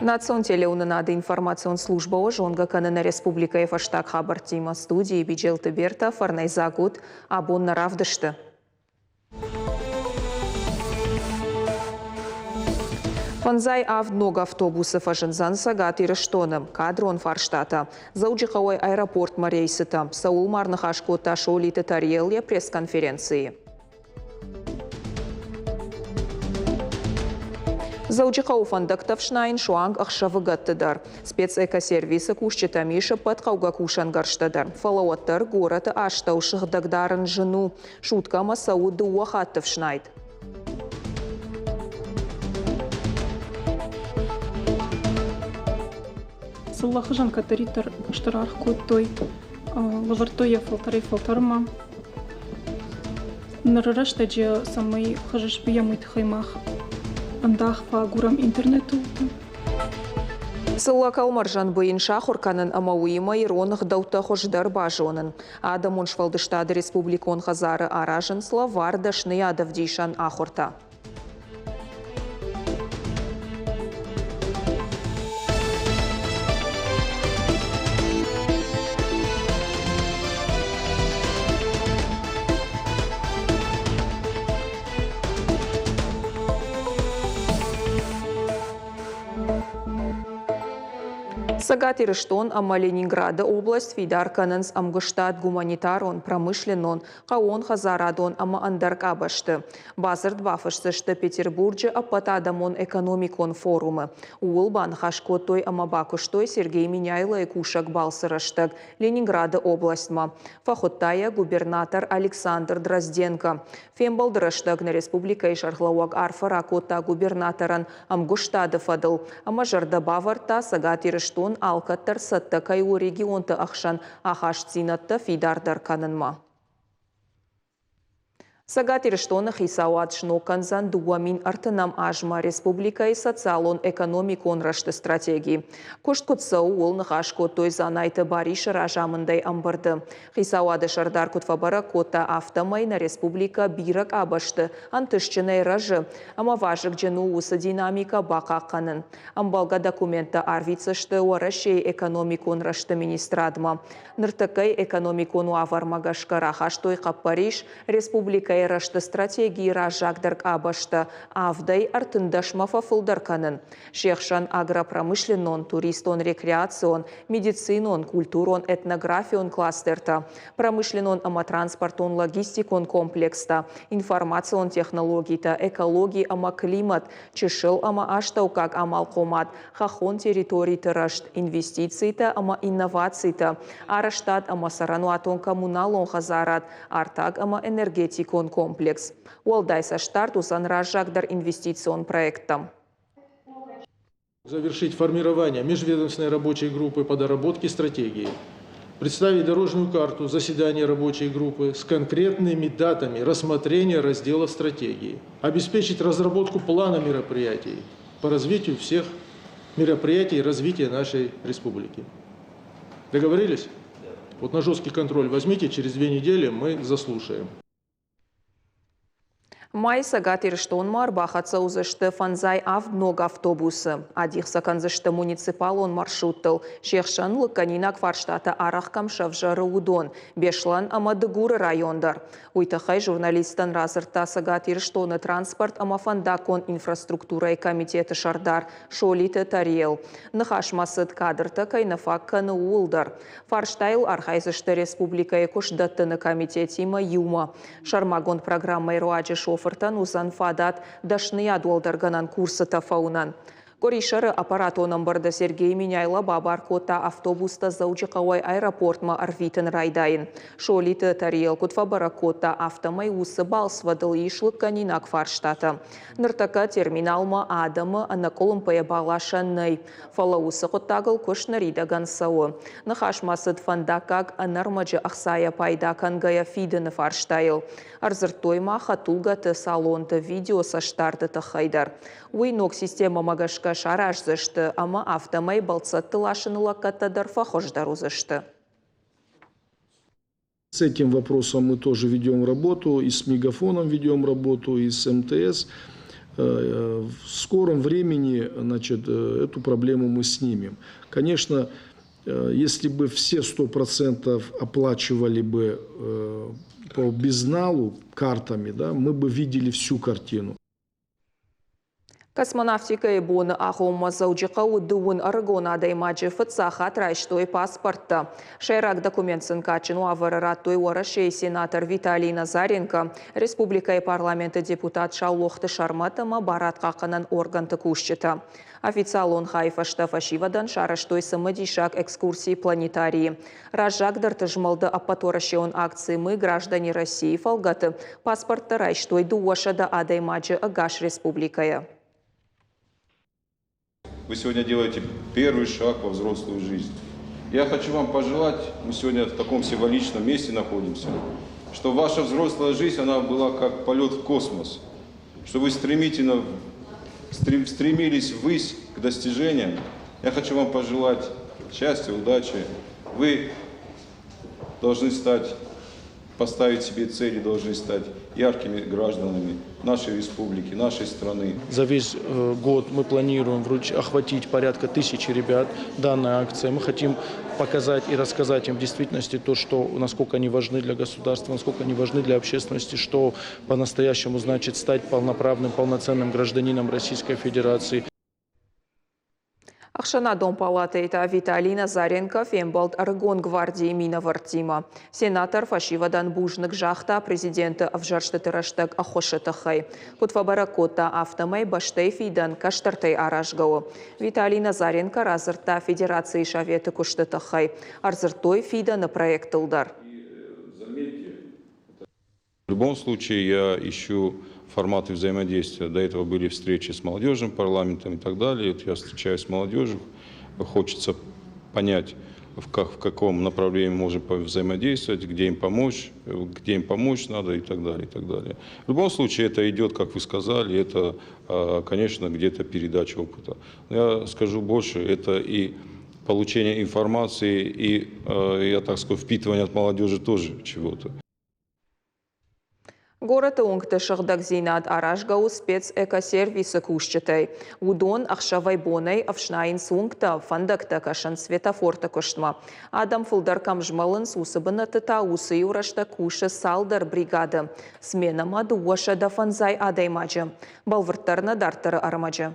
Национ телеуынынады информацион службӕ уӕ зонгӕ кӕны нӕ республикӕйы фӕстаг хабӕрттимӕ. Студийы Биджелты Берта, фӕрнӕйдзаг ут, абон нӕ равдысты. Фӕндзай авд ног автобусы фӕзындзӕн Цӕгат Ирыстоны. Кадрон фарстатӕ. Дзӕуджыхъӕуӕй аэропортмӕ рейсытӕ. Цӕуыл ма рныхас кодта Солиты Тариэл йӕ пресс-конференцийы. Дзӕуджыхъӕуы фӕндӕгтӕ фснайын суанг ӕхсӕвыгӕтты дӕр. Спецэкосервисы кусджытӕм ис ӕппӕт хъӕугӕ кусӕнгӕрзтӕ дӕр. Фӕлӕ уӕддӕр горӕты астӕу сыгъдӕг дарын зын у. Суткӕмӕ цӕуы дыууӕ хатты фснайд. Цыллӕхызӕн кӕддӕриддӕр стыр аргъ кодтой, лӕвӕрдтой йӕ фӕлтӕрӕй-фӕлтӕрмӕ. Ныры рӕстӕджы цӕмӕй хыз сбийӕм, уый тыххӕй мах ӕндах фӕагурӕм интернеты уылты. Цыллӕ кӕлмӕрзӕн быйын сахуыр кӕнын ӕмӕ уыимӕ ирон ӕгъдӕуттӕ хуыздӕр базонын. Адӕмон сфӕлдыстады республикон хӕдзары аразынц лӕвар дӕсныйадӕвдисӕн ахуыртӕ. Цӕгат Ирыстон ӕмӕ Ленинграды область фидар кӕнынц ӕмгуыстад гуманитарон, промышленнон, хъӕууонхӕдзарадон ӕмӕ ӕндӕр къабӕзты. Бадзырд бафысдзысты Петербурджы ӕппӕтадӕмон экономикон форумы. Ууыл баныхас кодтой ӕмӕ бакуыстой Сергей Меняйлойы кусӕг балцы рӕстӕг Ленинграды областмӕ. Фӕхуыдта йӕ губернатор Александр Дрозденко. Фембӕлды рӕстӕг нӕ республикӕйы сӕргълӕууӕг арфӕ ракодта губернаторӕн ӕмгуыстады фӕдыл ӕмӕ зӕрдӕ бавӕрдта, Цӕгат Ирыстон алкӕддӕр цӕттӕ кӕй у регионты ӕхсӕн ахастдзинӕдтӕ фидардӕр кӕнынмӕ. Цӕгат Ирыстоны хицауад сног кӕндзӕн 2030 азмӕ республикӕйы социалон-экономикон рӕзты стратеги. Куыст куыд цӕуы, ууыл ныхас кодтой Дзанайты Барисы разамындӕй ӕмбырды. Хицауады сӕрдар куыд фӕбӕрӕг кодта, афтӕмӕй нӕ республикӕ бирӕ къабӕзты ӕнтыстджынӕй рӕзы ӕмӕ вазыгджын у уыцы динамикӕ бахъахъхъӕнын. Ӕмбӕлгӕ документтӕ арвитдзысты Уӕрӕсейы экономикон рӕзты министрадмӕ. Ныртӕккӕйы экономикон уавӕрмӕ гӕсгӕ рахастой хъӕппӕрис республикӕйы рӕзты стратегийы раззагдӕр къабӕзтӕ авдӕй ӕртындӕсмӕ фӕфылдӕр кӕнын. Се хсӕн агропромышленнон, туристон-рекреацион, медицинон, культурон-этнографион кластертӕ, промышленнон ӕмӕ транспортон-логистикон комплекстӕ, информацион технологитӕ, экологи ӕмӕ климат, чысыл ӕмӕ астӕуккаг амалхъомад, хӕххон территориты рӕзт, инвестицитӕ ӕмӕ инновацитӕ, арӕзтад ӕмӕ цӕрӕнуатон-коммуналон хӕдзарад, артаг ӕмӕ энергетикон комплекс. Уӕлдай цӕстдард уыдзӕн раззагдӕр инвестицион проекттӕм. Завершить формирование межведомственной рабочей группы по доработке стратегии. Представить дорожную карту заседания рабочей группы с конкретными датами рассмотрения раздела стратегии. Обеспечить разработку плана мероприятий по развитию всех мероприятий развития нашей республики. Договорились? Вот на жесткий контроль возьмите, через 2 недели мы заслушаем. Май Цӕгат Ирыстонмӕ ӕрбахӕццӕ уыдзысты фӕндзай авд ног автобусы. Адих сӕ кӕндзысты муниципалон маршруттыл. Се хсӕн лыггӕнинаг фарстатӕ арӕх кӕм сӕвзӕры, уыдон Беслӕн ӕмӕ Дыгуры район дӕр. Уый тыххӕй журналисттӕн радзырдта Цӕгат Ирыстоны транспорт ӕмӕ фӕндаггон инфраструктурӕйы комитеты сӕрдар Солиты Тариэл. Ныхас ма цыд, кадртӕ кӕй нӕ фаг кӕны, ууыл дӕр. Фарстайыл архайдзысты республикӕйы куыстдӕттыны комитетимӕ иумӕ. Сӕрмагонд программӕйы руаджы шофыртӕн уыдзӕн фадат дӕсныйад уӕлдӕргӕнӕн курсытӕ фӕуынӕн. Къуырисӕры аппаратон ӕмбырды Сергей Меняйло бабар кодта автобустӕ Дзӕуджыхъӕуӕй аэропортмӕ ӕрвитын райдайын. Солиты Тариэл куыд фӕбӕрӕг кодта, афтӕмӕй уыцы балцвӕдыл ис лыггӕнинаг фарстатӕ. Ныртӕккӕ терминалмӕ адӕмы ӕнӕкъуылымпыйӕ баласӕн нӕй. Фӕлӕ уыцы хъуыддагыл куыст ныридӕгӕн цӕуы. Ныхас ма цыд фӕндаггаг ӕнӕрмӕджы ӕхцайӕ пайда кӕнгӕйӕ фидыны фарстайыл. Ӕрдзырдтой ма хӕдтулгӕты салонты видеоцӕстдарды тыххӕй дӕр. Уый ног системӕмӕ гӕсгӕ сараздзысты ӕмӕ афтӕмӕй бӕлццӕтты ласыны лӕггӕдтӕ дӕр фӕхуыздӕр уыдзысты. С этим вопросом мы тоже ведем работу, и с Мегафоном ведем работу, и с МТС. В скором времени, значит, эту проблему мы снимем. Конечно, если бы все 100% оплачивали бы по безналу картами, да, мы бы видели всю картину. Космонавтикӕйы боны агъоммӕ Дзӕуджыхъӕуы дыууын ӕрыгон адӕймаджы фыццаг хатт райстой паспорттӕ. Сӕйраг документ сын кадджын уавӕры радтой Уӕрӕсейы сенатор Виталий Назаренко, республикӕйы парламенты депутат Саулохты Сӕрмӕт ӕмӕ барадхъахъхъӕнӕн органты кусджытӕ. Официалон хайы фӕстӕ фӕсивӕдӕн сарӕзтой цымыдисаг экскурси планетарийы. Раззагдӕрты змӕлды ӕппӕтуӕрӕсеон акци «Мы граждане России» фӕлгӕты паспорттӕ райстой 200 адӕймаджы ӕгас республикӕйӕ. Вы сегодня делаете первый шаг во взрослую жизнь. Я хочу вам пожелать, мы сегодня в таком символичном месте находимся, что ваша взрослая жизнь, она была как полет в космос, что вы стремительно стремились ввысь к достижениям. Я хочу вам пожелать счастья, удачи. Вы должны стать, поставить себе цели, должны стать яркими гражданами нашей республики, нашей страны. За весь год мы планируем охватить порядка 1000 ребят данной акцией. Мы хотим показать и рассказать им в действительности то, что, насколько они важны для государства, насколько они важны для общественности, что по-настоящему значит стать полноправным, полноценным гражданином Российской Федерации. Ӕхсӕнадон палатӕйы та Виталий Назаренко фембӕлд ӕрыгон гвардийы минӕвӕрттимӕ. Сенатор фӕсивӕдӕн бузныг загъта президенты ӕвзӕрстыты рӕстӕг ӕххуысы тыххӕй. Куыд фӕбӕрӕг кодта, афтӕмӕй бӕстӕйы фидӕн кӕстӕртӕй аразгӕ у. Виталий Назаренко радзырдта Федерацийы Советы куысты тыххӕй. Ӕрдзырдтой фидӕны проекттыл дӕр. В любом случае я ищу форматы взаимодействия. До этого были встречи с молодежным парламентом и так далее. Вот я встречаюсь с молодежью, хочется понять, в каком направлении мы можем взаимодействовать, где им помочь надо и так далее, и так далее. В любом случае это идет, как вы сказали, это, конечно, где-то передача опыта. Но я скажу больше, это и получение информации, и, я так скажу, впитывание от молодежи тоже чего-то. Горӕты уынгты сыгъдӕгдзинад аразгӕ у спецэкосервисы кусджытӕй. Уыдон ӕхсӕвӕй-бонӕй ӕфснайынц уынгтӕ, фӕндӕгтӕ, кӕсынц светофорты куыстмӕ. Адӕм фылдӕр кӕм змӕлынц, уыцы бынӕтты та уыцы иу рӕстӕг кусы цалдӕр бригады. Сменӕмӕ 250 адӕймаджы. Бӕлвырддӕр нӕ дарддӕры ӕрмӕджы.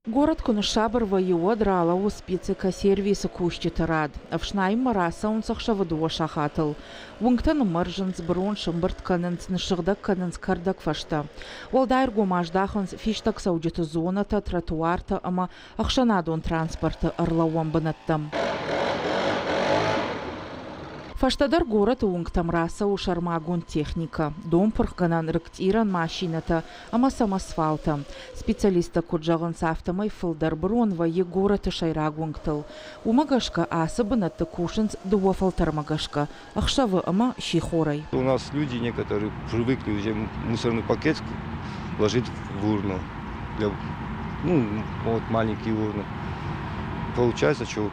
Горӕт куы ныссабыр вӕййы, уӕд ралӕууы спецэкосервисы кусджыты рад. Ӕфснайынмӕ рацӕуынц ӕхсӕвы дыууӕ сахатыл. Уынгтӕ ныммӕрзынц, бырон сӕмбырд кӕнынц, ныссыгъдӕг кӕнынц кӕрдӕг фӕзтӕ. Уӕлдай ӕргом аздахынц фистӕгцӕуджыты зонӕтӕ, тротуартӕ ӕмӕ ӕхсӕнадон транспорты ӕрлӕууӕн бынӕттӕм. Фӕстӕдӕр горӕты уынгтӕм рацӕуы сӕрмагонд техникӕ, донпырхгӕнӕн, рыгцъирӕн машинӕтӕ ӕмӕ самосвалтӕ. Специалисттӕ куыд зӕгъынц, афтӕмӕй фылдӕр бырон вӕййы горӕты сӕйраг уынгтыл. Уымӕ гӕсгӕ ацы бынӕтты кусынц дыууӕ фӕлтӕрмӕ гӕсгӕ ӕхсӕвы ӕмӕ сихорӕй. У нас люди некоторые привыкли уже мусорный пакет ложить в урну. Для, ну, вот маленькие урны. Получается, что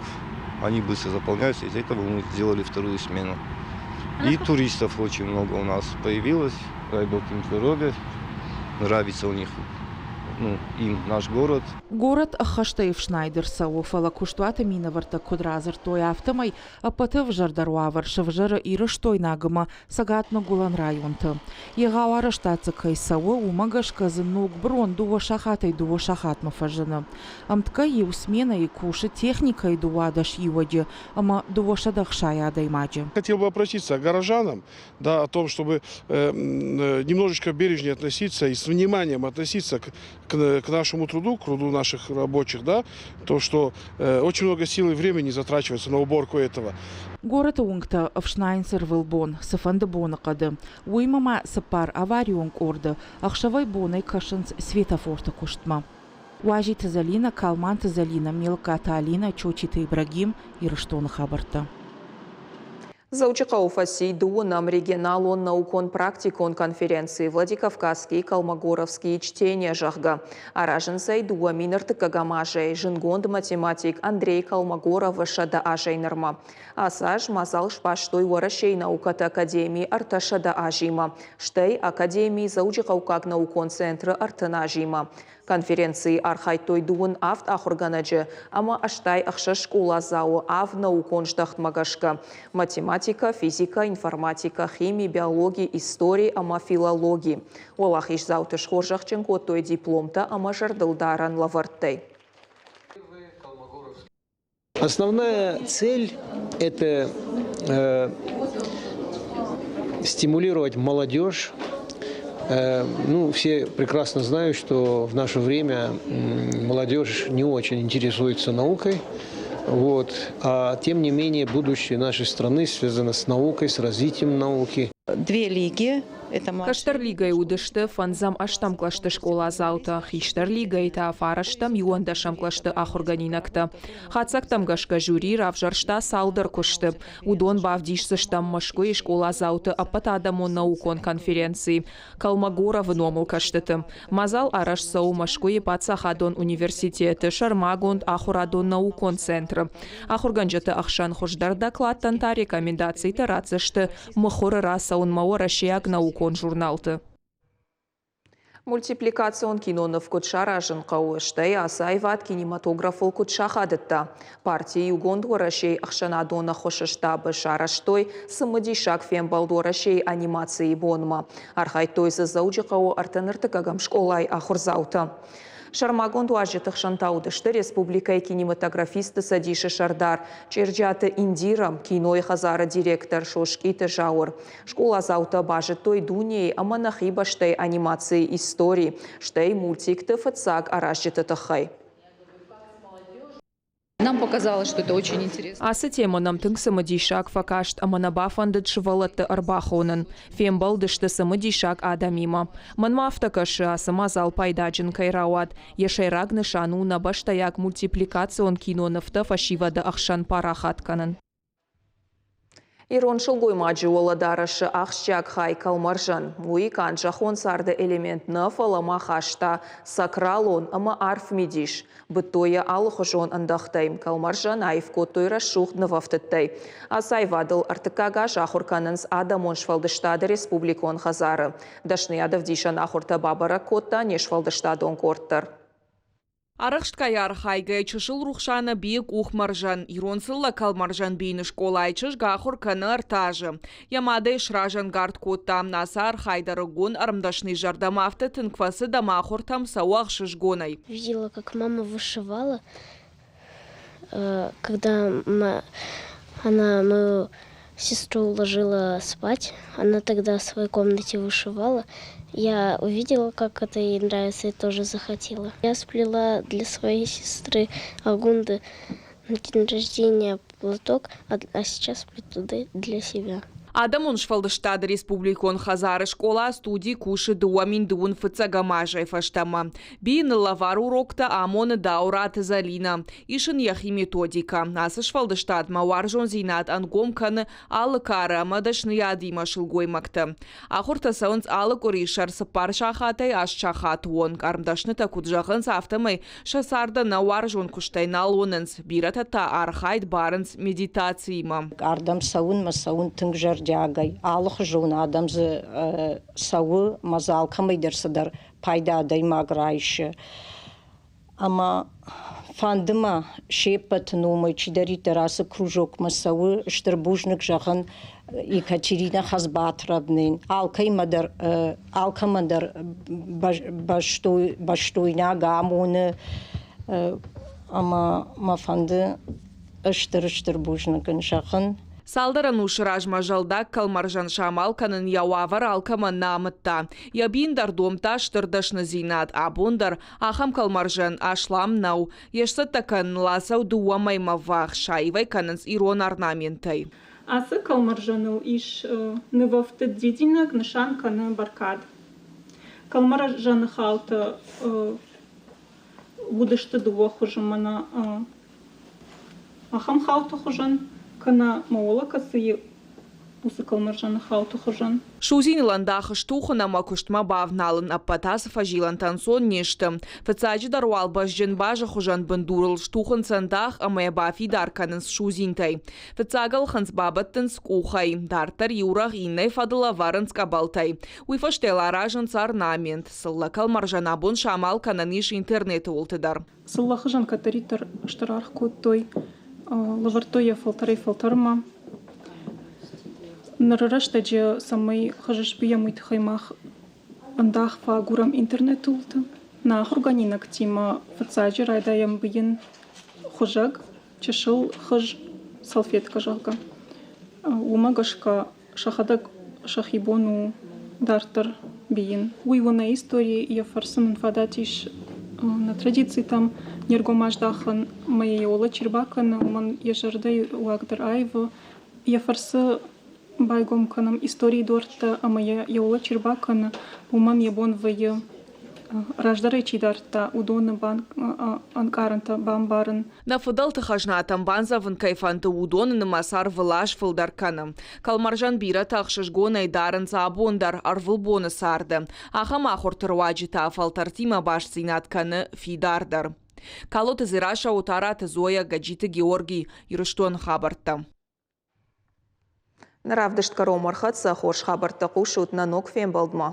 они быстро заполняются, из-за этого мы сделали вторую смену. И туристов очень много у нас появилось, дай бог им здоровья, нравится у них, ну, им наш город. Горӕт ӕххӕстӕй ӕфснайд ӕрцӕуы, фӕлӕ куыстуаты минӕвӕрттӕ куыд радзырдтой, афтӕмӕй ӕппӕты ӕвзӕрдӕр уавӕр сӕвзӕры Ирыстойнаг ӕмӕ Цӕгат-Ныгуылӕн районты. Егъау арӕзтад дзы кӕй цӕуы, уымӕ гӕсгӕ дзы ног бырон дыууӕ сахатӕй дыууӕ сахатмӕ фӕзыны. Ӕмткӕй иу сменӕйы кусы техникӕйы 12 иуӕджы ӕмӕ 260 адӕймаджы. Хотел бы обратиться к горожанам, да, о том, чтобы немножечко бережнее относиться и с вниманием относиться к нашему труду, к труду наших рабочих, да, то, что очень много сил и времени затрачивается на уборку этого. Горӕты уынгтӕ ӕфснайынц ӕрвылбон, цыфӕнды боныхъӕды. Уыимӕ ма цыппар аварион къорды ӕхсӕвӕй-бонӕй кӕсынц светофорты куыстмӕ. Уазиты Зӕлинӕ, Калманты Зӕлинӕ, Мелкаты Алинӕ, Чочиты Ибрагим, Ирыстоны хабӕрттӕ. Дзӕуджыхъӕуы фӕци дыууынӕм регионалон наукон-практикон конференци «Владикавказские Колмогоровские чтения», зӕгъгӕ. Аразынц ӕй 2003 азӕй зындгонд математик Андрей Колмогоровы 100 азӕй нырмӕ. Ацы аз мадзал сбастой Уӕрӕсейы наукӕты академийы 300 азимӕ, стӕй академийы Дзӕуджыхъӕуккаг наукон центры 30 азимӕ. Конференцийы архайдтой дыууын авд ахуыргӕнӕджы ӕмӕ 86 скъоладзауы авд наукон здӕхтмӕ гӕсгӕ – математикӕ, физикӕ, информатикӕ, хими, биологи, истори ӕмӕ филологи. Уӕлахиздзауты схорзӕхджын кодтой дипломтӕ ӕмӕ зӕрдылдарӕн лӕвӕрттӕй. Основная цель – это стимулировать молодежь. Ну, все прекрасно знают, что в наше время молодежь не очень интересуется наукой. Вот. А тем не менее будущее нашей страны связано с наукой, с развитием науки. Две лиги. Кӕстӕр лигӕйы уыдысты фӕндзӕм-ӕстӕм кълӕсты скъоладзаутӕ, хистӕр лигӕйы та фарӕстӕм иуӕндӕсӕм кълӕсты ахуыргӕнинӕгтӕ. Хатдзӕгтӕм гӕсгӕ жюри равзӕрста цалдӕр куысты. Уыдон бавдисдзыстӕм Мӕскуыйы скъоладзауты ӕппӕтадӕмон наукон конференцийы Колмогоровы номыл кӕстыты. Мадзал арӕзт цӕуы Мӕскуыйы паддзахадон университеты сӕрмагонд ахуырадон-наукон центры. Ахуыргӕнджыты ӕхсӕн хуыздӕр докладтӕн та рекомендацитӕ ратдзысты мыхуыры рацӕуынмӕ уӕрӕсейаг наукон журналты. Мультипликацион киноныв куыд саразын хъӕуы, стӕй ацы аивад кинематографыл куыд сахадыдта. Парти Иугонд Уӕрӕсейы ӕхсӕнадон ӕххуысы штабы сарӕзтой цымыдисаг фембӕлд Уӕрӕсейы анимацийы бонмӕ. Архайдтой дзы Дзӕуджыхъӕуы ӕртын ӕртыккӕгӕм скъолайы ахуырдзаутӕ. Сӕрмагонд уазджыты хсӕн та уыдысты республикӕйы кинематографистты цӕдисы сӕрдар Чъерджиаты Индира, кинойы хӕдзары директор Соскъиты Зауыр. Скъоладзаутӕ базыдтой дунейы ӕмӕ нӕхи бӕстӕйы анимацийы истори, стӕй мультикты фыццаг аразджыты тыххӕй. Нам показалось, что это очень интересно. Ацы темӕ нӕм тынг цымыдисаг фӕкаст ӕмӕ нӕ бафӕндыд сывӕллӕтты ӕрбахонын. Фембӕлдысты цымыдисаг адӕмимӕ. Мӕнмӕ афтӕ кӕсы, ацы мадзал пайдаджын кӕй рауад. Йӕ сӕйраг нысан у нӕ бӕстӕйаг мультипликацион кинонывтӕ фӕсивӕды ӕхсӕн парахат кӕнын. Ирон сылгоймаджы уӕлӕдарӕсы ахсджиаг хай кӕлмӕрзӕн. Уый канд зӕххон царды элемент нӕ, фӕлӕ ма хаста сакралон ӕмӕ арф мидис. Быдтой йӕ алыхуызон ӕндӕхтӕй. Кӕлмӕрзӕн аив кодтой рӕсугъд нывӕфтыдтӕй. Ацы аивадыл ӕртыккаг аз ахуыр кӕнынц адӕмон сфӕлдыстады республикон хӕдзары. Дӕсныйадӕвдисӕн ахуыртӕ бабӕрӕг кодта не сфӕлдыстадон къорд дӕр. Арӕхстгай архайгӕ чысыл Рухсанӕ бийы къухмӕрзӕн. Ирон цыллӕ кӕлмӕрзӕн бийыны скъолайы чызг ахуыр кӕны ӕртӕ азы. Йӕ мадӕй сразӕнгард кодта. Ацы архайд ӕрыгон ӕрмдӕсныйы зӕрдӕмӕ афтӕ тынг фӕцыд ӕмӕ ахуыртӕм цӕуы ӕхсызгонӕй. Видела, как мама вышивала, когда она мою сестру уложила спать. Она тогда в своей комнате вышивала. Я увидела, как это ей нравится, и тоже захотела. Я сплела для своей сестры Агунды на день рождения платок, а сейчас плету для себя. Адӕмон сфӕлдыстады республикон хӕдзары скъола-студи кусы 2021 азӕй фӕстӕмӕ. Бийыны лӕвар уроктӕ амоны Дауыраты Зӕлинӕ. Ис ын йӕхи методикӕ. Ацы сфӕлдыстадмӕ уарзондзинад ӕнгом кӕны алы кары ӕмӕ дӕсныйадимӕ сылгоймӕгты. Ахуыртӕ цӕуынц алы къуырисӕр цыппар сахатӕй аст сахаты онг. Ӕрмдӕснытӕ куыд зӕгъынц, афтӕмӕй сӕ царды ӕнӕуарзон куыстӕй нал уынынц, бирӕтӕ та архайд барынц медитациимӕ. Ардӕм цӕуынмӕ цӕуын тынг зӕрдиагӕй. Алыхуызон адӕм дзы цӕуы, ӕмӕ дзы алкӕмӕй дӕр цыдӕр пайда адӕймаг райсы. Ӕмӕ фӕнды мӕ се ппӕты номӕй чидӕриддӕр ацы кружокмӕ цӕуы, стыр бузныг зӕгъын Екатерина Хазбатровнӕн. Алкӕимӕ дӕр, алкӕмӕн дӕр бӕстойнаг амоны ӕмӕ мӕ фӕнды стыр-стыр бузныг ын зӕгъын. Цалдӕр ӕнусы размӕ зӕлдаг кӕлмӕрзӕн самал кӕнын йӕ уавӕр алкӕмӕн нӕ амыдта. Йӕ бин дӕр домдта стыр дӕсныдзинад. Абон дӕр ахӕм кӕлмӕрзӕн аслам нӕу. Йе сцӕттӕ кӕныныл ацӕуы дыууӕ мӕймӕ ввахс, саивӕй кӕнынц ирон орнаментӕй. Ацы кӕлмӕрзӕныл ис нывӕфтыд дидинӕг, нысан кӕны бӕркад. Кӕлмӕрзӕны халтӕ уыдысты дыууӕ хуызы мӕнӕ ахӕм хауты хуызӕн, кӕнӕ мӕ уӕлӕ кӕцыйы. уыцы кӕлмӕрзӕны хауты хуызӕн. Судзиныл ӕндах стухын ӕмӕ куыстмӕ бавналын ӕппӕт ацы фӕзилӕнтӕ ӕнцон не сты. Фыццаджыдӕр уал бӕзджын базы хуызӕн бындурыл стухынц ӕндах ӕмӕ йӕ бафидар кӕнынц судзинтӕй. Фыццаг ӕлхынцъ бабӕттынц къухӕй, дарддӕр иу рӕгъ иннӕ фӕдыл ӕвӕрынц къӕбӕлтӕй. Уый фӕстӕ йыл аразынц орнамент. Цыллӕ кӕлмӕрзӕн абон самал кӕнӕн ис интернеты уылты дӕр. Цыллӕ хызӕн кӕддӕриддӕр стыр аргъ кодтой, лӕвӕрдтой йӕ фӕлтӕрӕй-фӕлтӕрмӕ. Ныры рӕстӕджы цӕмӕй хыз сбийӕм, уый тыххӕй мах ӕндах фӕагурӕм интернеты уылты. Нӕ ахуыргӕнинӕгтимӕ фыццаджы райдайӕм бийын хуызӕг, чысыл хыз, салфеткӕ, зӕгъгӕ. Уымӕ гӕсгӕ сӕхӕдӕг сӕхи бон у дарддӕр бийын. Уый у нӕ истори, йӕ фӕрцы нын фадат ис нӕ традицитӕм не ргом аздахын, ӕмӕ йӕ уӕлӕ чи рбакӕны, уымӕн йӕ зӕрдӕйы уаг дӕр аивы. Йӕ фӕрцы байгом кӕнӕм историйы дуӕрттӕ ӕмӕ йӕ уӕлӕ чи рбакӕны, уымӕн йӕ бон вӕййы раздӕрӕй чи дардта, уыдоны ӕнкъарӕнтӕ бамбарын. Нӕ фыдӕлты хӕзнатӕм бандзӕвын кӕй фӕнды, уыдоны нымӕц ӕрвылаз фылдӕр кӕны. Кӕлмӕрзӕн бирӕтӕ ӕхсызгонӕй дарынц абон дӕр ӕрвылбоны царды. Ахӕм ахуырты руаджы та фӕлтӕртимӕ бастдзинад кӕны фидардӕр. Калоты Дзерассӕ, Отараты Зоя, Гӕджиты Георгий, Ирыстоны хабӕрттӕ. Нӕ равдыст кӕронмӕ ӕрхӕццӕ, хорз хабӕрттӕ хъусут нӕ ног фембӕлдмӕ.